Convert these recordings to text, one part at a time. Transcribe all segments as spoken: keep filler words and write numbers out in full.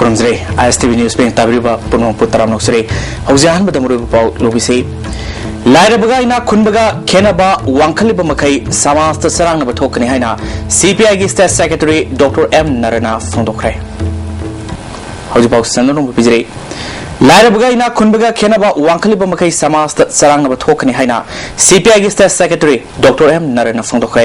ꯄꯨꯔꯝꯖꯔꯦ꯫ ISTV News ꯄꯦꯡ ꯇꯥꯕꯤꯔꯤꯕ ꯄꯨꯝꯅꯃꯛꯄꯨ ꯇꯔꯥꯝꯅ ꯑꯣꯛꯆꯔꯤ꯫ ꯍꯧꯖꯤꯛ ꯑꯍꯥꯟꯕꯗ ꯃꯔꯨꯑꯣꯏꯕ ꯄꯥꯎ ꯂꯧꯕꯤꯁꯤ꯫ ꯂꯥꯏꯔꯕꯒ ꯏꯅꯥꯛ ꯈꯨꯟꯕꯒ ꯈꯦꯠꯅꯕ ꯋꯥꯡꯈꯠꯂꯤꯕ ꯃꯈꯩ ꯁꯃꯥꯖꯇ ꯆꯔꯥꯡꯅꯕ ꯊꯣꯛꯀꯅꯤ ꯍꯥꯏꯅ CPIꯒꯤ State Secretary Doctor M ꯅꯔꯅ ꯐꯣꯡꯗꯣꯛꯈ꯭ꯔꯦ꯫ ꯍꯧꯖꯤꯛ ꯄꯥꯎ ꯁꯟꯗꯣꯛꯅ ꯄꯤꯖꯔꯤ꯫ ꯂꯥꯏꯔꯕꯒ ꯏꯅꯥꯛ ꯈꯨꯟꯕꯒ ꯈꯦꯠꯅꯕ ꯋꯥꯡꯈꯠꯂꯤꯕ ꯃꯈꯩ ꯁꯃꯥꯖꯇ ꯆꯔꯥꯡꯅꯕ ꯊꯣꯛꯀꯅꯤ ꯍꯥꯏꯅ CPIꯒꯤ State Secretary Doctor M ꯅꯔꯅ ꯐꯣꯡꯗꯣꯛꯈ꯭ꯔꯦ꯫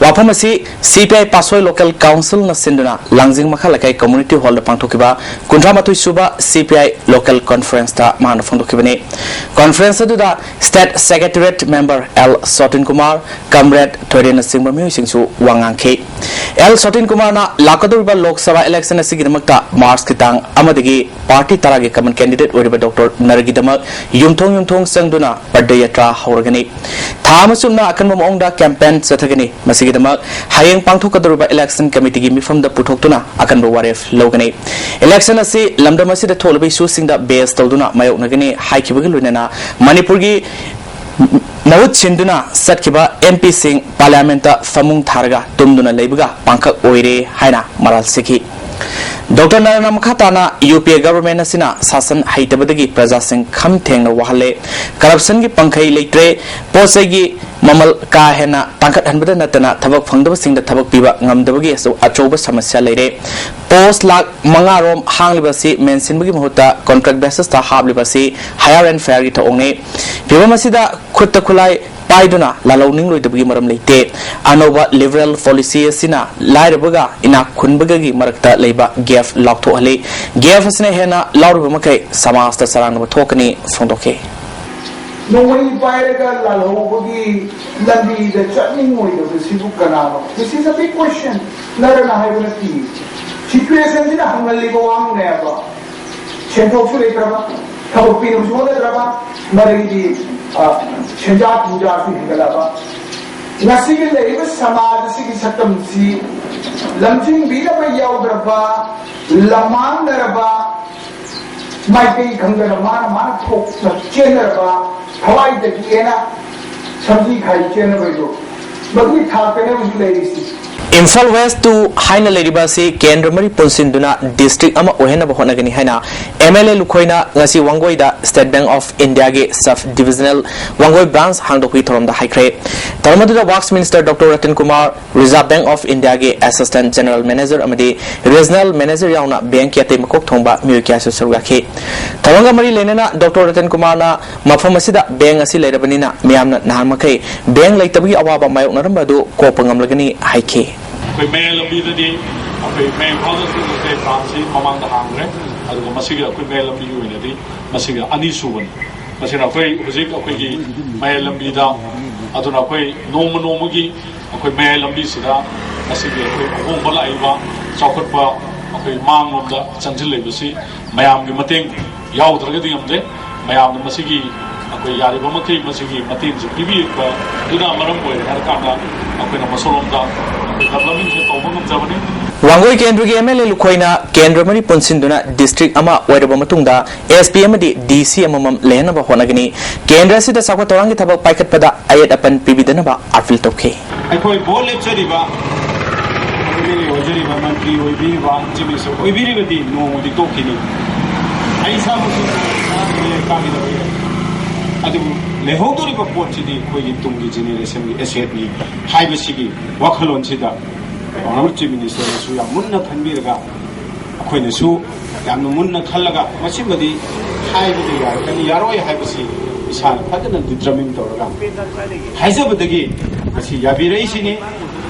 ꯋꯥꯐꯝ ꯑꯁꯤ CPI ꯄꯥꯠꯁꯣꯏ Local Councilꯅ ꯁꯤꯟꯗꯨꯅ ꯂꯥꯡꯖꯤꯡ ꯃꯈꯥ ꯂꯩꯀꯥꯏ Community Hallꯗ ꯄꯥꯡꯊꯣꯛꯈꯤꯕ ꯀꯨꯟꯊ꯭ꯔꯥ ꯃꯥꯊꯣꯏ ꯁꯨꯕ CPI Local Conferenceꯇ ꯃꯍꯥꯛꯅ ꯐꯣꯡꯗꯣꯛꯈꯤꯕꯅꯤ꯫ Conference ꯑꯗꯨꯗ State Secretariat Member L ꯁꯣꯇꯤꯟ Kumar, Comrade ꯊꯣꯏꯔꯦꯟꯅ ꯆꯤꯡꯕ ꯃꯤꯑꯣꯏꯁꯤꯡꯁꯨ ꯋꯥ ꯉꯥꯡꯈꯤ꯫ L ꯁꯣꯇꯤꯟ ꯀꯨꯃꯥꯔꯅ ꯂꯥꯛꯀꯗꯧꯔꯤꯕ ꯂꯣꯛ ꯁꯚꯥ election ꯑꯁꯤꯒꯤꯗꯃꯛꯇ Marchꯀꯤ ꯇꯥꯡ ꯑꯃꯗꯒꯤ party ꯇꯔꯥꯒꯤ common candidate ꯑꯣꯏꯔꯤꯕ Doctor ꯅꯔꯒꯤꯗꯃꯛ ꯌꯨꯝꯊꯣꯡ ꯌꯨꯝꯊꯣꯡ ꯆꯪꯗꯨꯅ ꯄꯗꯌꯥꯇ꯭ꯔꯥ ꯍꯧꯔꯒꯅꯤ꯫ ꯊꯥ ꯑꯃ ꯆꯨꯞꯅ ꯑꯀꯟꯕ ꯃꯑꯣꯡꯗ campaign ꯆꯠꯊꯒꯅꯤ꯫ ꯃꯁꯤꯒꯤꯗꯃꯛ ꯍꯌꯦꯡ ꯄꯥꯡꯊꯣꯛꯀꯗꯧꯔꯤꯕ election committeeꯒꯤ ꯃꯤꯐꯝꯗ ꯄꯨꯊꯣꯛꯇꯨꯅ ꯑꯀꯟꯕ ꯋꯥꯔꯦꯞ ꯂꯧꯒꯅꯤ꯫ Election ꯑꯁꯤ ꯂꯝꯗꯝ ꯑꯁꯤꯗ ꯊꯣꯛꯂꯤꯕ issueꯁꯤꯡꯗ base ꯇꯧꯗꯨꯅ ꯃꯥꯌꯣꯛꯅꯒꯅꯤ ꯍꯥꯏꯈꯤꯕꯒ ꯂꯣꯏꯅꯅ ꯃꯅꯤꯄꯨꯔꯒꯤ ꯃꯍꯨꯠ ꯁꯤꯟꯗꯨꯅ ꯆꯠꯈꯤꯕ MPꯁꯤꯡ Parliamentꯇ ꯐꯃꯨꯡ ꯊꯥꯔꯒ ꯇꯨꯝꯗꯨꯅ ꯂꯩꯕꯒ ꯄꯥꯡꯈꯛ ꯑꯣꯏꯔꯦ ꯍꯥꯏꯅ ꯃꯔꯥꯜ ꯁꯤꯈꯤ꯫ Doctor ꯅꯔꯅ ꯃꯈꯥ ꯇꯥꯅ UPA government ꯑꯁꯤꯅ ꯁꯥꯁꯟ ꯍꯩꯇꯕꯗꯒꯤ ꯄ꯭ꯔꯖꯥꯁꯤꯡ ꯈꯝ ꯊꯦꯡꯅ ꯋꯥꯍꯜꯂꯦ, corruptionꯒꯤ ꯄꯪꯈꯩ ꯂꯩꯇ꯭ꯔꯦ, ꯄꯣꯠ ꯆꯩꯒꯤ ꯃꯃꯜ ꯀꯥ ꯍꯦꯟꯅ ꯇꯥꯡꯈꯠꯍꯟꯕꯗ ꯅꯠꯇꯅ ꯊꯕꯛ ꯐꯪꯗꯕꯁꯤꯡꯗ ꯊꯕꯛ ꯄꯤꯕ ꯉꯝꯗꯕꯒꯤ ꯑꯆꯧ-, ꯑꯆꯧꯕ ꯁꯃꯁ꯭ꯌꯥ ꯂꯩꯔꯦ꯫ Post ꯂꯥꯈ ꯃꯉꯥ ꯔꯣꯝ ꯍꯥꯡꯂꯤꯕ ꯑꯁꯤ ꯃꯦꯟꯁꯤꯟꯕꯒꯤ ꯃꯍꯨꯠꯇ contract basisꯇ ꯍꯥꯞꯂꯤꯕ ꯑꯁꯤ hire and fireꯒꯤ ꯊꯧꯑꯣꯡꯅꯤ꯫ ꯐꯤꯚꯝ ꯑꯁꯤꯗ ꯈꯨꯠꯇ ꯈꯨꯠꯂꯥꯏ ꯄꯥꯏꯗꯨꯅ ꯂꯥꯜꯍꯧꯅꯤꯡꯂꯣꯏꯗꯕꯒꯤ ꯃꯔꯝ ꯂꯩꯇꯦ꯫ ꯑꯅꯧꯕ liberal policy ꯑꯁꯤꯅ ꯂꯥꯏꯔꯕꯒ ꯏꯅꯥꯛ ꯈꯨꯟꯕꯒꯒꯤ ꯃꯔꯛꯇ ꯂꯩꯕ gap ꯂꯥꯎꯊꯣꯛꯍꯜꯂꯤ꯫ Gap ꯑꯁꯤꯅ ꯍꯦꯟꯅ ꯂꯥꯎꯔꯤꯕ ꯃꯈꯩ ꯁꯃꯥꯖꯇ ꯆꯔꯥꯡꯅꯕ ꯊꯣꯛꯀꯅꯤ ꯐꯣꯡꯗꯣꯛꯈꯤ꯫ ꯅꯣꯡꯃꯩ ꯄꯥꯏꯔꯒ ꯂꯥꯜꯍꯧꯕꯒꯤ ꯂꯝꯕꯤꯗ ꯆꯠꯅꯤꯡꯉꯣꯏꯗꯕꯁꯤꯕꯨ ꯀꯅꯥꯅꯣ? This is a big question. ꯅꯔꯅ ꯍꯥꯏꯕ ꯅꯠꯇꯦ꯫ Situationꯁꯤꯅ ꯍꯪꯍꯜꯂꯤꯕ ꯋꯥꯍꯪꯅꯦꯕ꯫ ꯁꯦꯟꯊꯣꯛꯁꯨ ꯂꯩꯇ꯭ꯔꯕ, ꯊꯕꯛ ꯄꯤꯅꯕꯁꯨ ꯍꯣꯠꯅꯗ꯭ꯔꯕ, ꯃꯔꯩꯗꯤ, ꯑ, ꯁꯦꯟꯖꯥ ꯊꯨꯝꯖꯥꯁꯨ ꯍꯦꯟꯒꯠꯂꯕ꯫ ꯉꯁꯤꯒꯤ ꯂꯩꯔꯤꯕ ꯁꯃꯥꯖ ꯑꯁꯤꯒꯤ ꯁꯛꯇꯝꯁꯤ ꯂꯝꯖꯤꯡꯕꯤꯅꯕ ꯌꯥꯎꯗ꯭ꯔꯕ, ꯂꯃꯥꯡꯅꯔꯕ, ꯃꯥꯏꯀꯩ ꯈꯪꯗꯅ ꯃꯥꯅ ꯃꯥꯅ ꯊꯣꯛꯅ ꯆꯦꯟꯅꯔꯕ, ꯊꯋꯥꯏꯗꯒꯤ ꯍꯦꯟꯅ ꯁꯝꯖꯤ ꯈꯥꯏ ꯆꯦꯟꯅꯕꯗꯣ, ꯃꯗꯨꯒꯤ ꯊꯥꯛꯇꯅꯦ ꯍꯧꯖꯤꯛ ꯂꯩꯔꯤꯁꯤ꯫ ꯏꯝꯐꯥꯜ ꯋꯦꯁ ꯇꯨ ꯍꯥꯏꯅ ꯂꯩꯔꯤꯕ ꯑꯁꯤ ꯀꯦꯟꯗ꯭ꯔ ꯃꯔꯤ ꯄꯨꯟꯁꯤꯟꯗꯨꯅ ꯗꯤꯁꯇ꯭ꯔꯤꯛ ꯑꯃ ꯑꯣꯏꯍꯟꯅꯕ ꯍꯣꯠꯅꯒꯅꯤ ꯍꯥꯏꯅ ꯑꯦꯝ ꯑꯦꯜ ꯑꯦ ꯂꯨꯈꯣꯏꯅ ꯉꯁꯤ ꯋꯥꯡꯒꯣꯏꯗ ꯁ꯭ꯇꯦꯠ ꯕꯦꯡꯛ ꯑꯣꯐ ꯏꯟꯗꯤꯌꯥꯒꯤ ꯁꯕ ꯗꯤꯕꯤꯖꯅꯦꯜ ꯋꯥꯡꯒꯣꯏ ꯕ꯭ꯔꯥꯟꯁ ꯍꯥꯡꯗꯣꯛꯄꯒꯤ ꯊꯧꯔꯝꯗ ꯍꯥꯏꯈ꯭ꯔꯦ꯫ ꯊꯧꯔꯝ ꯑꯗꯨꯗ works minister doctor Ratan Kumar, reserve bank of ꯏꯟꯗꯤꯌꯥꯒꯤ ꯑꯦꯁꯤꯁꯇꯦꯟꯠ ꯖꯦꯅꯔꯦꯜ ꯃꯦꯅꯦꯖꯔ ꯑꯃꯗꯤ ꯔꯤꯖꯅꯦꯜ ꯃꯦꯅꯦꯖꯔ ꯌꯥꯎꯅ ꯕꯦꯡꯛꯀꯤ ꯑꯇꯩ ꯃꯀꯣꯛ ꯊꯣꯡꯕ ꯃꯤꯑꯣꯏ ꯀꯌꯥꯁꯨ ꯁꯔꯨꯛ ꯌꯥꯈꯤ꯫ ꯊꯧꯔꯝꯒ ꯃꯔꯤ ꯂꯩꯅꯅ ꯗꯣꯛꯇꯔ ꯔꯇꯟ ꯀꯨꯃꯥꯔꯅ ꯃꯐꯝ ꯑꯁꯤꯗ ꯕꯦꯡꯛ ꯑꯁꯤ ꯂꯩꯔꯕꯅꯤꯅ ꯃꯤꯌꯥꯝꯅ ꯅꯍꯥꯟ ꯃꯈꯩ ꯕꯦꯡꯛ ꯂꯩꯇꯕꯒꯤ ꯑꯋꯥꯕ ꯃꯥꯌꯣꯛꯅꯔꯝꯕ ꯑꯗꯨ ꯀꯣꯛꯄ ꯉꯝꯂꯒꯅꯤ ꯍꯥꯏꯈꯤ꯫ ꯑꯩꯈꯣꯏ ꯃꯌꯥꯏ ꯂꯝꯕꯤꯗꯗꯤ ꯑꯩꯈꯣꯏ ꯃꯌꯥꯏ ꯏꯝꯐꯥꯜꯗꯁꯨ ꯉꯁꯥꯏ ꯕ꯭ꯔꯥꯟꯁꯁꯤ ꯃꯃꯥꯡꯗ ꯍꯥꯡꯈ꯭ꯔꯦ, ꯑꯗꯨꯒ ꯃꯁꯤꯒꯤ ꯑꯩꯈꯣꯏ ꯃꯌꯥꯏ ꯂꯝꯕꯤꯒꯤ ꯑꯣꯏꯅꯗꯤ ꯃꯁꯤꯒ ꯑꯅꯤꯁꯨꯕꯅꯤ꯫ ꯃꯁꯤꯅ ꯑꯩꯈꯣꯏ ꯍꯧꯖꯤꯛ ꯑꯩꯈꯣꯏꯒꯤ ꯃꯌꯥꯏ ꯂꯝꯕꯤꯗ, ꯑꯗꯨꯅ ꯑꯩꯈꯣꯏ ꯅꯣꯡꯃ ꯅꯣꯡꯃꯒꯤ ꯑꯩꯈꯣꯏ ꯃꯌꯥꯏ ꯂꯝꯕꯤꯁꯤꯗ ꯉꯁꯤꯒꯤ ꯑꯩꯈꯣꯏ ꯑꯍꯣꯡꯕ ꯂꯥꯛꯏꯕ, ꯆꯥꯎꯈꯠꯄ ꯑꯩꯈꯣꯏ ꯃꯥꯡꯂꯣꯝꯗ ꯆꯪꯁꯤꯜꯂꯛꯏꯕꯁꯤ ꯃꯌꯥꯝꯒꯤ ꯃꯇꯦꯡ ꯌꯥꯎꯗ꯭ꯔꯒꯗꯤ ꯉꯝꯗꯦ꯫ ꯃꯌꯥꯝꯅ ꯃꯁꯤꯒꯤ ꯑꯩꯈꯣꯏ ꯌꯥꯔꯤꯕ ꯃꯈꯩ ꯃꯁꯤꯒꯤ ꯃꯇꯦꯡꯁꯦ ꯄꯤꯕꯤꯕꯗꯨꯅ ꯃꯔꯝ ꯑꯣꯏꯔꯦ ꯍꯥꯏꯔ ꯀꯥꯟꯗ ꯑꯩꯈꯣꯏꯅ ꯃꯁꯣꯂꯣꯝꯗ ꯑꯩꯈꯣꯏ ꯗꯦꯕꯂꯞꯃꯦꯟꯁꯦ ꯇꯧꯕ ꯉꯝꯖꯕꯅꯤ꯫ ꯋꯥꯡꯒꯣꯏ ꯀꯦꯟꯗ꯭ꯔꯒꯤ ꯑꯦꯝ ꯑꯦꯜ ꯑꯦ ꯂꯨꯈꯣꯏꯅ ꯀꯦꯟꯗ꯭ꯔ ꯃꯔꯤ ꯄꯨꯟꯁꯤꯟꯗꯨꯅ ꯗꯤꯁꯇ꯭ꯔꯤꯛ ꯑꯃ ꯑꯣꯏꯔꯕ ꯃꯇꯨꯡꯗ ꯑꯦꯁ ꯄꯤ ꯑꯃꯗꯤ ꯗꯤ ꯁꯤ ꯑꯃꯃꯝ ꯂꯩꯍꯟꯅꯕ ꯍꯣꯠꯅꯒꯅꯤ꯫ ꯀꯦꯟꯗ꯭ꯔ ꯑꯁꯤꯗ ꯆꯥꯎꯈꯠ ꯊꯧꯔꯥꯡꯒꯤ ꯊꯕꯛ ꯄꯥꯏꯈꯠꯄꯗ ꯑꯌꯦꯠ ꯑꯄꯟ ꯄꯤꯕꯤꯗꯅꯕ ꯑꯥꯄꯤꯜ ꯇꯧꯈꯤ꯫ ꯑꯩꯈꯣꯏ vote ꯂꯦꯞꯆꯔꯤꯕ M L A ꯑꯣꯏꯖꯔꯤꯕ, Mantri ꯑꯣꯏꯕꯤꯔꯤꯕ, chief minister ꯑꯣꯏꯕꯤꯔꯤꯕꯗꯤ ꯅꯣꯡꯃꯗꯤ ꯇꯣꯛꯈꯤꯅꯤ꯫ ꯑꯩ ꯏꯁꯥꯃꯛꯁꯨ ꯇꯥꯈꯤꯗꯕ ꯌꯥꯏ꯫ ꯑꯗꯨꯕꯨ ꯂꯩꯍꯧꯗꯣꯔꯤꯕ ꯄꯣꯠꯁꯤꯗꯤ ꯑꯩꯈꯣꯏꯒꯤ ꯇꯨꯡꯒꯤ ꯖꯦꯅꯦꯔꯦꯁꯟꯒꯤ ꯑꯦꯁꯦꯠꯅꯤ ꯍꯥꯏꯕꯁꯤꯒꯤ ꯋꯥꯈꯜꯂꯣꯟꯁꯤꯗ ꯑꯣꯅꯔꯦꯕꯜ ꯆꯤꯐ ꯃꯤꯅꯤꯁꯇꯔꯅꯁꯨ ꯌꯥꯝ ꯃꯨꯟꯅ ꯈꯟꯕꯤꯔꯒ ꯑꯩꯈꯣꯏꯅꯁꯨ ꯌꯥꯝꯅ ꯃꯨꯟꯅ ꯈꯜꯂꯒ ꯃꯁꯤꯃꯗꯤ ꯍꯥꯏꯕꯗꯤ ꯌꯥꯔꯛꯀꯅꯤ, ꯌꯥꯔꯣꯏ ꯍꯥꯏꯕꯁꯤ ꯏꯁꯥꯅ ꯐꯖꯅ ꯗꯤꯇꯔꯃꯤꯟ ꯇꯧꯔꯒ ꯍꯥꯏꯖꯕꯗꯒꯤ ꯉꯁꯤ ꯌꯥꯕꯤꯔꯛꯏꯁꯤꯅꯤ꯫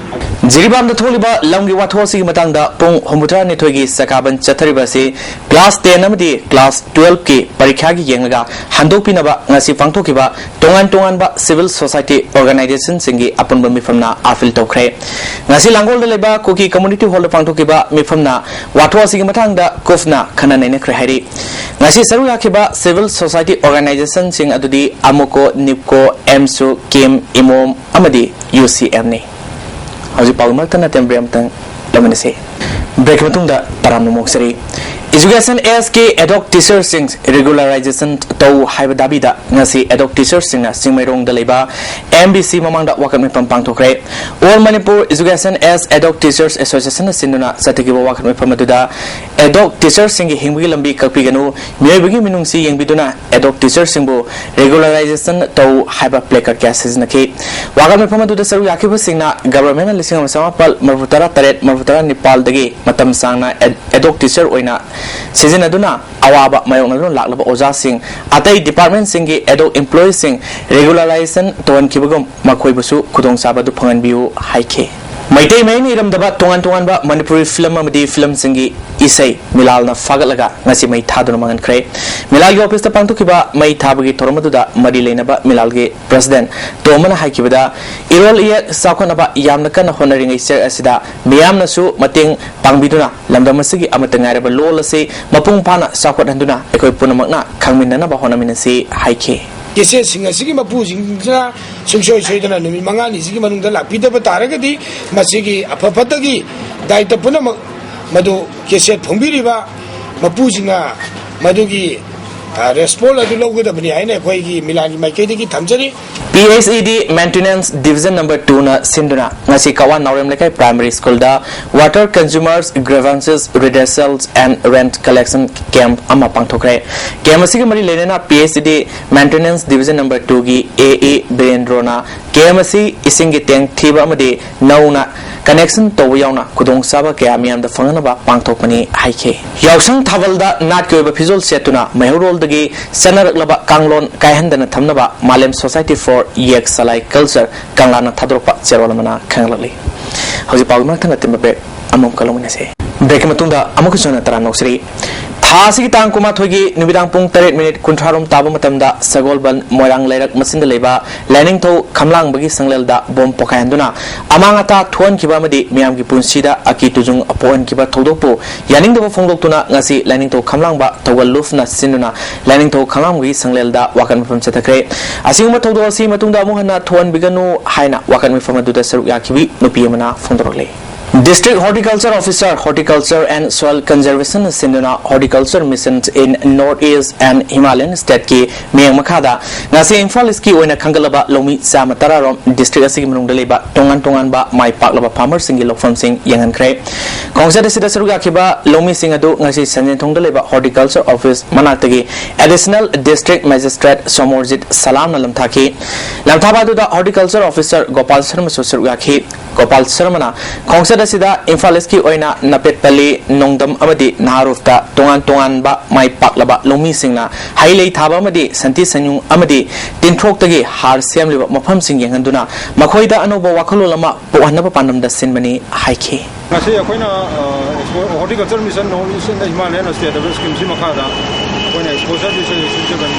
ꯖꯤꯔꯤꯕꯥꯝꯗ ꯊꯣꯛꯂꯤꯕ ꯂꯝꯒꯤ ꯋꯥꯊꯣꯛ ꯑꯁꯤꯒꯤ ꯃꯇꯥꯡꯗ ꯄꯨꯡ ꯍꯨꯝꯐꯨꯇꯔꯥꯅꯤꯊꯣꯏꯒꯤ ꯆꯀꯥꯕꯟ ꯆꯠꯊꯔꯤꯕ ꯑꯁꯤ ꯀ꯭ꯂꯥꯁ ꯇꯦꯟ ꯑꯃꯗꯤ ꯀ꯭ꯂꯥꯁ ꯇꯨꯋꯦꯜꯐꯀꯤ ꯄꯔꯤꯈ꯭ꯌꯥꯒꯤ ꯌꯦꯡꯂꯒ ꯍꯟꯗꯣꯛꯄꯤꯅꯕ ꯉꯁꯤ ꯄꯥꯡꯊꯣꯛꯈꯤꯕ ꯇꯣꯉꯥꯟ ꯇꯣꯉꯥꯟꯕ ꯁꯤꯚꯤꯜ ꯁꯣꯁꯥꯏꯇꯤ ꯑꯣꯔꯒꯅꯥꯏꯖꯦꯁꯟꯁꯤꯡꯒꯤ ꯑꯄꯨꯟꯕ ꯃꯤꯐꯝꯅ ꯑꯥꯄꯤꯜ ꯇꯧꯈ꯭ꯔꯦ꯫ ꯉꯁꯤ ꯂꯥꯡꯒꯣꯜꯗ ꯂꯩꯕ ꯀꯨꯀꯤ ꯀꯝꯃꯨꯅꯤꯇꯤ ꯍꯣꯜꯗ ꯄꯥꯡꯊꯣꯛꯈꯤꯕ ꯃꯤꯐꯝꯅ ꯋꯥꯊꯣꯛ ꯑꯁꯤꯒꯤ ꯃꯇꯥꯡꯗ ꯀꯨꯞꯅ ꯈꯟꯅ ꯅꯩꯅꯈ꯭ꯔꯦ ꯍꯥꯏꯔꯤ꯫ ꯉꯁꯤ ꯁꯔꯨꯛ ꯌꯥꯈꯤꯕ ꯁꯤꯚꯤꯜ ꯁꯣꯁꯥꯏꯇꯤ ꯑꯣꯔꯒꯅꯥꯏꯖꯦꯁꯟꯁꯤꯡ ꯑꯗꯨꯗꯤ ꯑꯃꯨꯀꯣ, ꯅꯤꯞꯀꯣ, ꯑꯦꯝꯁꯨ, ꯀꯤꯝ, ꯏꯃꯣꯝ ꯑꯃꯗꯤ ꯌꯨ ꯁꯤ ꯑꯦꯝꯅꯤ꯫ ꯍꯧꯖꯤꯛ ꯄꯥꯎ ꯃꯔꯛꯇ ꯅꯠꯇꯦ, ꯕ꯭ꯔꯦꯛ ꯑꯃꯇꯪ ꯂꯧꯃꯤꯟꯅꯁꯤ꯫ ꯕ꯭ꯔꯦꯛꯀꯤ ꯃꯇꯨꯡꯗ ꯇꯔꯥꯝꯅ ꯑꯃꯨꯛ ꯆꯔꯤ꯫ Education Act ꯀꯤ ad hoc teacherꯁꯤꯡ regularization ꯇꯧ ꯍꯥꯏꯕ ꯗꯥꯕꯤꯗ ꯉꯁꯤ ad hoc teacherꯁꯤꯡꯅ ꯆꯤꯡꯃꯩꯔꯣꯡꯗ ꯂꯩꯕ M B C ꯃꯃꯥꯡꯗ ꯋꯥꯀꯠ ꯃꯤꯐꯝ ꯄꯥꯡꯊꯣꯛꯈ꯭ꯔꯦ꯫ All Manipur Education Act ad hoc teachers Associationꯅ ꯁꯤꯟꯗꯨꯅ ꯆꯠꯊꯈꯤꯕ ꯋꯥꯀꯠ ꯃꯤꯐꯝ ꯑꯗꯨꯗ ad hoc teacherꯁꯤꯡꯒꯤ ꯍꯤꯡꯕꯒꯤ ꯂꯝꯕꯤ ꯀꯛꯄꯤꯒꯅꯨ, ꯃꯤꯑꯣꯏꯕꯒꯤ ꯃꯤꯅꯨꯡꯁꯤ ꯌꯦꯡꯕꯤꯗꯨꯅ ad hoc teacherꯁꯤꯡꯕꯨ regularization ꯇꯧ ꯍꯥꯏꯕ placard ꯀꯌꯥ ꯁꯤꯖꯤꯟꯅꯈꯤ꯫ ꯋꯥꯀꯠ ꯃꯤꯐꯝ ꯑꯗꯨꯗ ꯁꯔꯨꯛ ꯌꯥꯈꯤꯕꯁꯤꯡꯅ governmentꯅ ꯂꯤꯁꯤꯡ ꯑꯃ ꯆꯃꯥꯄꯜ ꯃꯔꯤꯐꯨ ꯇꯔꯥ ꯇꯔꯦꯠ ꯃꯔꯤꯐꯨ ꯇꯔꯥ ꯅꯤꯄꯥꯜꯗꯒꯤ ꯃꯇꯝ ꯁꯥꯡꯅ ad hoc teacher ꯑꯣꯏꯅ ꯁꯤꯖꯤꯟꯅꯗꯨꯅ ꯑꯋꯥꯕ ꯃꯥꯌꯣꯛꯅꯗꯨꯅ ꯂꯥꯛꯂꯕ ꯑꯣꯖꯥꯁꯤꯡ, ꯑꯇꯩ departmentꯁꯤꯡꯒꯤ ad hoc employeeꯁꯤꯡ regularization ꯇꯧꯍꯟꯈꯤꯕꯒꯨꯝ ꯃꯈꯣꯏꯕꯨꯁꯨ ꯈꯨꯗꯣꯡꯆꯥꯕ ꯑꯗꯨ ꯐꯪꯍꯟꯕꯤꯌꯨ ꯍꯥꯏꯈꯤ꯫ ꯃꯩꯇꯩ ꯃꯌꯦꯛꯅ ꯏꯔꯝꯗꯕ ꯇꯣꯉꯥꯟ ꯇꯣꯉꯥꯟꯕ ꯃꯅꯤꯄꯨꯔꯤ film ꯑꯃꯗꯤ filmꯁꯤꯡꯒꯤ ꯏꯁꯩ ꯃꯤꯂꯥꯜꯅ ꯐꯥꯒꯠꯂꯒ ꯉꯁꯤ ꯃꯩ ꯊꯥꯗꯨꯅ ꯃꯥꯡꯍꯟꯈ꯭ꯔꯦ꯫ ꯃꯤꯂꯥꯜꯒꯤ officeꯇ ꯄꯥꯡꯊꯣꯛꯈꯤꯕ ꯃꯩ ꯊꯥꯕꯒꯤ ꯊꯧꯔꯝ ꯑꯗꯨꯗ ꯃꯔꯤ ꯂꯩꯅꯕ ꯃꯤꯂꯥꯜꯒꯤ president ꯇꯣꯝꯕꯅ ꯍꯥꯏꯈꯤꯕꯗ, ꯏꯔꯣꯜ ꯏꯌꯦꯛ ꯆꯥꯎꯈꯠꯅꯕ ꯌꯥꯝꯅ ꯀꯟꯅ ꯍꯣꯠꯅꯔꯤꯉꯩ ꯆꯦꯛ ꯑꯁꯤꯗ ꯃꯤꯌꯥꯝꯅꯁꯨ ꯃꯇꯦꯡ ꯄꯥꯡꯕꯤꯗꯨꯅ ꯂꯝꯗꯝ ꯑꯁꯤꯒꯤ ꯑꯃꯠꯇ ꯉꯥꯏꯔꯕ ꯂꯣꯜ ꯑꯁꯤ ꯃꯄꯨꯡ ꯐꯥꯅ ꯆꯥꯎꯈꯠꯍꯟꯗꯨꯅ ꯑꯩꯈꯣꯏ ꯄꯨꯝꯅꯃꯛꯅ ꯈꯪꯃꯤꯟꯅꯅꯕ ꯍꯣꯠꯅꯃꯤꯟꯅꯁꯤ ꯍꯥꯏꯈꯤ꯫ ꯀꯦꯁꯦꯠꯁꯤꯡ ꯑꯁꯤꯒꯤ ꯃꯄꯨꯁꯤꯡꯁꯤꯅ ꯁꯨꯡꯁꯣꯏ ꯁꯣꯏꯗꯅ ꯅꯨꯃꯤꯠ ꯃꯉꯥꯅꯤꯁꯤꯒꯤ ꯃꯅꯨꯡꯗ ꯂꯥꯛꯄꯤꯗꯕ ꯇꯥꯔꯒꯗꯤ ꯃꯁꯤꯒꯤ ꯑꯐ ꯐꯠꯇꯒꯤ ꯗꯥꯏꯇ ꯄꯨꯝꯅꯃꯛ ꯃꯗꯨ ꯀꯦꯁꯦꯠ ꯐꯣꯡꯕꯤꯔꯤꯕ ꯃꯄꯨꯁꯤꯡꯅ ꯃꯗꯨꯒꯤ, ꯑ, response ꯑꯗꯨ ꯂꯧꯒꯗꯕꯅꯤ ꯍꯥꯏꯅ ꯑꯩꯈꯣꯏꯒꯤ ꯃꯤꯂꯥꯟꯒꯤ ꯃꯥꯏꯀꯩꯗꯒꯤ ꯊꯝꯖꯔꯤ꯫ P H E D Maintenance Division number twoꯅ ꯁꯤꯟꯗꯨꯅ ꯉꯁꯤ ꯀꯋꯥ ꯅꯥꯎꯔꯦꯝ ꯂꯩꯀꯥꯏ Primary Schoolꯗ Water Consumers Grievances Redressals and Rent Collection Camp ꯑꯃ ꯄꯥꯡꯊꯣꯛꯈ꯭ꯔꯦ꯫ Camp ꯑꯁꯤꯒ ꯃꯔꯤ ꯂꯩꯅꯅ P H E D Maintenance Division number twoꯒꯤ A E ꯕꯤꯔꯦꯟꯗ꯭ꯔꯣꯅ camp ꯑꯁꯤ ꯏꯁꯤꯡꯒꯤ tank ꯊꯤꯕ ꯑꯃꯗꯤ ꯅꯧꯅ connection ꯇꯧꯕ ꯌꯥꯎꯅ ꯈꯨꯗꯣꯡꯆꯥꯕ ꯀꯌꯥ ꯃꯤꯌꯥꯝꯗ ꯐꯪꯍꯟꯅꯕ ꯄꯥꯡꯊꯣꯛꯄꯅꯤ ꯍꯥꯏꯈꯤ꯫ ꯌꯥꯎꯁꯪ ꯊꯥꯕꯜꯗ ꯅꯥꯠꯀꯤ ꯑꯣꯏꯕ ꯐꯤꯖꯣꯜ ꯁꯦꯠꯇꯨꯅ ꯃꯩꯍꯧꯔꯣꯜꯗꯒꯤ ꯆꯠꯅꯔꯛꯂꯕ ꯀꯥꯡꯂꯣꯟ ꯀꯥꯏꯍꯟꯗꯅ ꯊꯝꯅꯕ Malem Society for Yek Salai Culture ꯀꯪꯂꯥꯅ ꯊꯥꯗꯣꯔꯛꯄ ꯆꯦꯔꯣꯜ ꯑꯃꯅ ꯈꯪꯍꯜꯂꯛꯂꯤ꯫ ꯍꯧꯖꯤꯛ ꯄꯥꯎꯒꯤ ꯃꯊꯪ ꯑꯊꯤꯟꯕ break ꯑꯃꯃꯨꯛꯀ ꯂꯧꯃꯤꯟꯅꯁꯤ꯫ Breakꯀꯤ ꯃꯇꯨꯡꯗ ꯑꯃꯨꯛꯀꯁꯨ ꯍꯟꯅ ꯇꯔꯥꯝꯅ ꯑꯣꯛꯆꯔꯤ꯫ ꯊꯥ ꯑꯁꯤꯒꯤ ꯇꯥꯡ ꯀꯨꯟꯃꯥꯊꯣꯏꯒꯤ ꯅꯨꯃꯤꯗꯥꯡ ꯄꯨꯡ ꯇꯔꯦꯠ minute ꯀꯨꯟꯊ꯭ꯔꯥꯔꯣꯝ ꯇꯥꯕ ꯃꯇꯝꯗ ꯁꯒꯣꯜꯕꯟ ꯃꯣꯏꯔꯥꯡ ꯂꯩꯔꯛ ꯃꯆꯤꯟꯗ ꯂꯩꯕ ꯂꯥꯏꯅꯤꯡꯊꯧ ꯈꯝꯂꯥꯡꯕꯒꯤ ꯁꯪꯂꯦꯜꯗ bomb ꯄꯣꯈꯥꯏꯍꯟꯗꯨꯅ ꯑꯃꯥꯡ ꯑꯇꯥ ꯊꯣꯛꯍꯟꯈꯤꯕ ꯑꯃꯗꯤ ꯃꯤꯌꯥꯝꯒꯤ ꯄꯨꯟꯁꯤꯗ ꯑꯀꯤ ꯇꯨꯖꯨꯡ ꯄꯣꯛꯍꯟꯈꯤꯕ ꯊꯧꯗꯣꯛꯄꯨ ꯌꯥꯅꯤꯡꯗꯕ ꯐꯣꯡꯗꯣꯛꯇꯨꯅ ꯉꯁꯤ ꯂꯥꯏꯅꯤꯡꯊꯧ ꯈꯝꯂꯥꯡꯕ ꯊꯧꯒꯜ ꯂꯨꯞꯅ ꯁꯤꯟꯗꯨꯅ ꯂꯥꯏꯅꯤꯡꯊꯧ ꯈꯝꯂꯥꯡꯕꯒꯤ ꯁꯪꯂꯦꯜꯗ ꯋꯥꯀꯠ ꯃꯤꯐꯝ ꯆꯠꯊꯈ꯭ꯔꯦ꯫ ꯑꯁꯤꯒꯨꯝꯕ ꯊꯧꯗꯣꯛ ꯑꯁꯤ ꯃꯇꯨꯡꯗ ꯑꯃꯨꯛ ꯍꯟꯅ ꯊꯣꯛꯍꯟꯕꯤꯒꯅꯨ ꯍꯥꯏꯅ ꯋꯥꯀꯠ ꯃꯤꯐꯝ ꯑꯗꯨꯗ ꯁꯔꯨꯛ ꯌꯥꯈꯤꯕꯤ ꯅꯨꯄꯤ ꯑꯃꯅ ꯐꯣꯡꯗꯣꯔꯛꯂꯤ꯫ District Horticulture Officer, Horticulture and Soil Conservation ꯁꯤꯟꯗꯨꯅ Horticulture Mission in North East and Himalayan State ꯀꯤ ꯃꯤꯠꯌꯦꯡ ꯃꯈꯥꯗ ꯉꯁꯤ ꯏꯝꯐꯥꯜ ꯏꯁꯀꯤ ꯑꯣꯏꯅ ꯈꯟꯒꯠꯂꯕ ꯂꯧꯃꯤ ꯆꯥꯝꯃ ꯇꯔꯥ ꯔꯣꯝ district ꯑꯁꯤꯒꯤ ꯃꯅꯨꯡꯗ ꯂꯩꯕ ꯇꯣꯉꯥꯟ ꯇꯣꯉꯥꯟꯕ ꯃꯥꯏ ꯄꯥꯛꯂꯕ farmer ꯁꯤꯡꯒꯤ ꯂꯧꯐꯝꯁꯤꯡ ꯌꯦꯡꯍꯟꯈ꯭ꯔꯦ꯫ ꯈꯣꯡꯆꯠ ꯑꯁꯤꯗ ꯁꯔꯨꯛ ꯌꯥꯈꯤꯕ ꯂꯧꯃꯤꯁꯤꯡ ꯑꯗꯨ ꯉꯁꯤ ꯁꯟꯖꯦꯟꯊꯣꯡꯗ ꯂꯩꯕ Horticulture Office ꯃꯅꯥꯛꯇꯒꯤ Additional District Magistrate Somorjit ꯁꯂꯥꯝꯅ ꯂꯝꯊꯥꯈꯤ꯫ ꯂꯝꯊꯥꯕ ꯑꯗꯨꯗ Horticulture Officer ꯒꯣꯄꯥꯜ ꯁꯔꯃꯁꯨ ꯁꯔꯨꯛ ꯌꯥꯈꯤ꯫ ꯒꯣꯄꯥꯜ ꯁꯔꯃꯅ ꯈꯣꯡꯆꯠ ꯑꯁꯤꯗ ꯏꯝꯐꯥꯜ ꯏꯁꯀꯤ ꯑꯣꯏꯅ ꯅꯄꯦꯠꯄꯜꯂꯤ, ꯅꯣꯡꯗꯝ ꯑꯃꯗꯤ ꯅꯍꯥꯔꯨꯐꯇ ꯇꯣꯉꯥꯟ ꯇꯣꯉꯥꯟꯕ ꯃꯥꯏ ꯄꯥꯛꯂꯕ ꯂꯧꯃꯤꯁꯤꯡꯅ ꯍꯩ ꯂꯩ ꯊꯥꯕ ꯑꯃꯗꯤ ꯁꯟꯊꯤ ꯁꯟꯌꯨꯡ ꯑꯃꯗꯤ ꯇꯤꯟꯊ꯭ꯔꯣꯛꯇꯒꯤ ꯍꯥꯔ ꯁꯦꯝꯂꯤꯕ ꯃꯐꯝꯁꯤꯡ ꯌꯦꯡꯍꯟꯗꯨꯅ ꯃꯈꯣꯏꯗ ꯑꯅꯧꯕ ꯋꯥꯈꯜꯂꯣꯟ ꯑꯃ ꯄꯣꯛꯍꯟꯅꯕ ꯄꯥꯟꯗꯝꯗ ꯁꯤꯟꯕꯅꯤ ꯍꯥꯏꯈꯤ꯫ ꯉꯁꯤ ꯑꯩꯈꯣꯏꯅ, ꯑ, expo-, Horticulture Mission North East and Himalayan State ꯍꯥꯏꯕ ꯁ꯭ꯀꯤꯝꯁꯤ ꯃꯈꯥꯗ ꯑꯩꯈꯣꯏꯅ exposure ꯁꯤꯟꯖꯕꯅꯤ꯫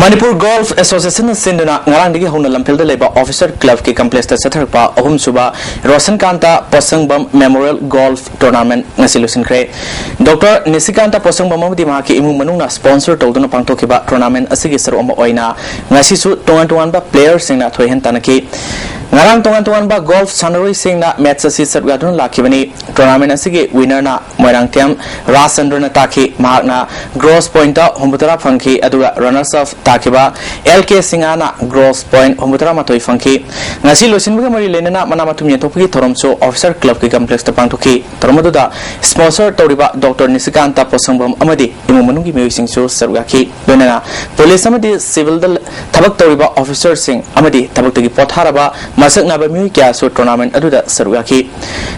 ꯃꯅꯤꯄꯨꯔ ꯒꯣꯜꯐ ꯑꯦꯁꯣꯁꯤꯌꯦꯁꯟꯅ ꯁꯤꯟꯗꯨꯅ ꯉꯔꯥꯡꯗꯒꯤ ꯍꯧꯅ ꯂꯝꯐꯦꯜꯗ ꯂꯩꯕ Officer Club ꯀꯤ complex ꯇ ꯆꯠꯊꯔꯛꯄ ꯑꯍꯨꯝꯁꯨꯕ ꯔꯣꯁꯟꯀꯥꯟꯇ ꯄꯣꯠꯁꯪꯕꯝ Memorial Golf Tournament ꯉꯁꯤ ꯂꯣꯏꯁꯤꯟꯈ꯭ꯔꯦ꯫ ꯗꯣꯛꯇꯔ ꯅꯤꯁꯤꯀꯥꯟꯇ ꯄꯣꯠꯁꯪꯕꯝ ꯑꯃꯗꯤ ꯃꯍꯥꯛꯀꯤ ꯏꯃꯨꯡ ꯃꯅꯨꯡꯅ sponsor ꯇꯧꯗꯨꯅ ꯄꯥꯡꯊꯣꯛꯈꯤꯕ tournament ꯑꯁꯤꯒꯤ ꯁꯔꯨꯛ ꯑꯃ ꯑꯣꯏꯅ ꯉꯁꯤꯁꯨ ꯇꯣꯉꯥꯟ ꯇꯣꯉꯥꯟꯕ player ꯁꯤꯡꯅ ꯊꯣꯏꯍꯟ ꯇꯥꯟꯅꯈꯤ꯫ ꯉꯔꯥꯡ ꯇꯣꯉꯥꯟ ꯇꯣꯉꯥꯟꯕ ꯒꯣꯜꯐ ꯁꯥꯟꯅꯔꯣꯏꯁꯤꯡꯅ match ꯑꯁꯤ ꯁꯔꯨꯛ ꯌꯥꯗꯨꯅ ꯂꯥꯛꯈꯤꯕꯅꯤ꯫ Tournament ꯑꯁꯤꯒꯤ winner ꯅ ꯃꯣꯏꯔꯥꯡꯊꯦꯝ ꯔꯥꯖꯆꯟꯗ꯭ꯔꯅ ꯇꯥꯈꯤ꯫ ꯃꯍꯥꯛꯅ gross point ꯍꯨꯝꯐꯨꯇꯔꯥ ꯐꯪꯈꯤ, ꯑꯗꯨꯒ runners up ꯇꯥꯈꯤꯕ ꯑꯦꯜ ꯀꯦ ꯁꯤꯡꯍꯅ gross point ꯍꯨꯝꯐꯨꯇꯔꯥ ꯃꯥꯊꯣꯏ ꯐꯪꯈꯤ꯫ ꯉꯁꯤ ꯂꯣꯏꯁꯤꯟꯕꯒ ꯃꯔꯤ ꯂꯩꯅꯅ ꯃꯅꯥ ꯃꯊꯨꯝ ꯌꯦꯟꯊꯣꯛꯄꯒꯤ ꯊꯧꯔꯝꯁꯨ Officer Club ꯀꯤ complex ꯇ ꯄꯥꯡꯊꯣꯛꯈꯤ꯫ ꯊꯧꯔꯝ ꯑꯗꯨꯗ sponsor ꯇꯧꯔꯤꯕ ꯗꯣꯛꯇꯔ ꯅꯤꯁꯤꯀꯥꯟꯇ ꯄꯣꯠꯁꯪꯕꯝ ꯑꯃꯗꯤ ꯏꯃꯨꯡ ꯃꯅꯨꯡꯒꯤ ꯃꯤꯑꯣꯏꯁꯤꯡꯁꯨ ꯁꯔꯨꯛ ꯌꯥꯈꯤ꯫ ꯂꯣꯏꯅꯅ police ꯑꯃꯗꯤ civil ꯗ ꯊꯕꯛ ꯇꯧꯔꯤꯕ officer ꯁꯤꯡ ꯑꯃꯗꯤ ꯊꯕꯛꯇꯒꯤ ꯄꯣꯊꯥꯔꯕ ꯃꯁꯛ ꯅꯥꯏꯕ ꯃꯤꯑꯣꯏ ꯀꯌꯥꯁꯨ tournament ꯑꯗꯨꯗ ꯁꯔꯨꯛ ꯌꯥꯈꯤ꯫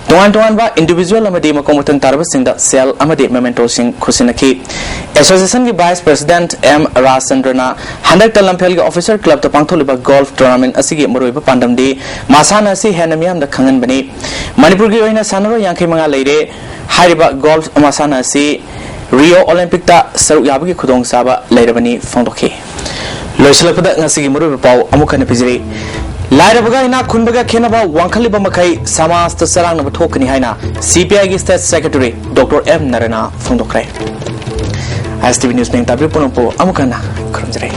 ꯇꯣꯉꯥꯟ ꯇꯣꯉꯥꯟꯕ individual ꯑꯃꯗꯤ ꯃꯈꯣꯡ ꯃꯊꯪ ꯇꯥꯔꯕꯁꯤꯡꯗ ꯁꯦꯜ ꯑꯃꯗꯤ memento ꯁꯤꯡ ꯈꯨꯠꯁꯤꯟꯅꯈꯤ꯫ Association ꯒꯤ vice president ꯑꯦꯝ ꯔꯥꯖꯆꯟꯗ꯭ꯔꯅ ꯍꯟꯗꯛꯇ ꯂꯝꯐꯦꯜꯒꯤ Officer Club ꯇ ꯄꯥꯡꯊꯣꯛꯂꯤꯕ ꯒꯣꯜꯐ tournament ꯑꯁꯤꯒꯤ ꯃꯔꯨꯑꯣꯏꯕ ꯄꯥꯟꯗꯝꯗꯤ ꯃꯁꯥꯟꯅ ꯑꯁꯤ ꯍꯦꯟꯅ ꯃꯤꯌꯥꯝꯗ ꯈꯪꯍꯟꯕꯅꯤ꯫ ꯃꯅꯤꯄꯨꯔꯒꯤ ꯑꯣꯏꯅ ꯁꯥꯟꯅꯔꯣꯏ ꯌꯥꯡꯈꯩ ꯃꯉꯥ ꯂꯩꯔꯦ꯫ ꯍꯥꯏꯔꯤꯕ ꯒꯣꯜꯐ ꯃꯁꯥꯟꯅ ꯑꯁꯤ ꯔꯤꯑꯣ ꯑꯣꯂꯦꯝꯄꯤꯛꯇ ꯁꯔꯨꯛ ꯌꯥꯕꯒꯤ ꯈꯨꯗꯣꯡꯆꯥꯕ ꯂꯩꯔꯕꯅꯤ ꯐꯣꯡꯗꯣꯛꯈꯤ꯫ ꯂꯣꯏꯁꯤꯜꯂꯛꯄꯗ ꯉꯁꯤꯒꯤ ꯃꯔꯨꯑꯣꯏꯕ ꯄꯥꯎ ꯑꯃꯨꯛ ꯍꯟꯅ ꯄꯤꯖꯔꯤ꯫ ꯂꯥꯏꯔꯕꯒ ꯏꯅꯥꯛ ꯈꯨꯟꯕꯒ ꯈꯦꯠꯅꯕ ꯋꯥꯡꯈꯠꯂꯤꯕ ꯃꯈꯩ ꯁꯃꯥꯖꯇ ꯆꯔꯥꯡꯅꯕ ꯊꯣꯛꯀꯅꯤ ꯍꯥꯏꯅ ꯁꯤ ꯄꯤ ꯑꯥꯏꯒꯤ state secretary ꯗꯣꯛꯇꯔ ꯑꯦꯝ ꯅꯔꯅ ꯐꯣꯡꯗꯣꯛꯈ꯭ꯔꯦ꯫ ꯑꯥꯏ ꯑꯦꯁ ꯇꯤ ꯚꯤ news ꯃꯤꯡ ꯇꯥꯕꯤꯕ ꯄꯨꯝꯅꯃꯛꯄꯨ ꯑꯃꯨꯛ ꯍꯟꯅ ꯈꯨꯔꯨꯝꯖꯔꯤ꯫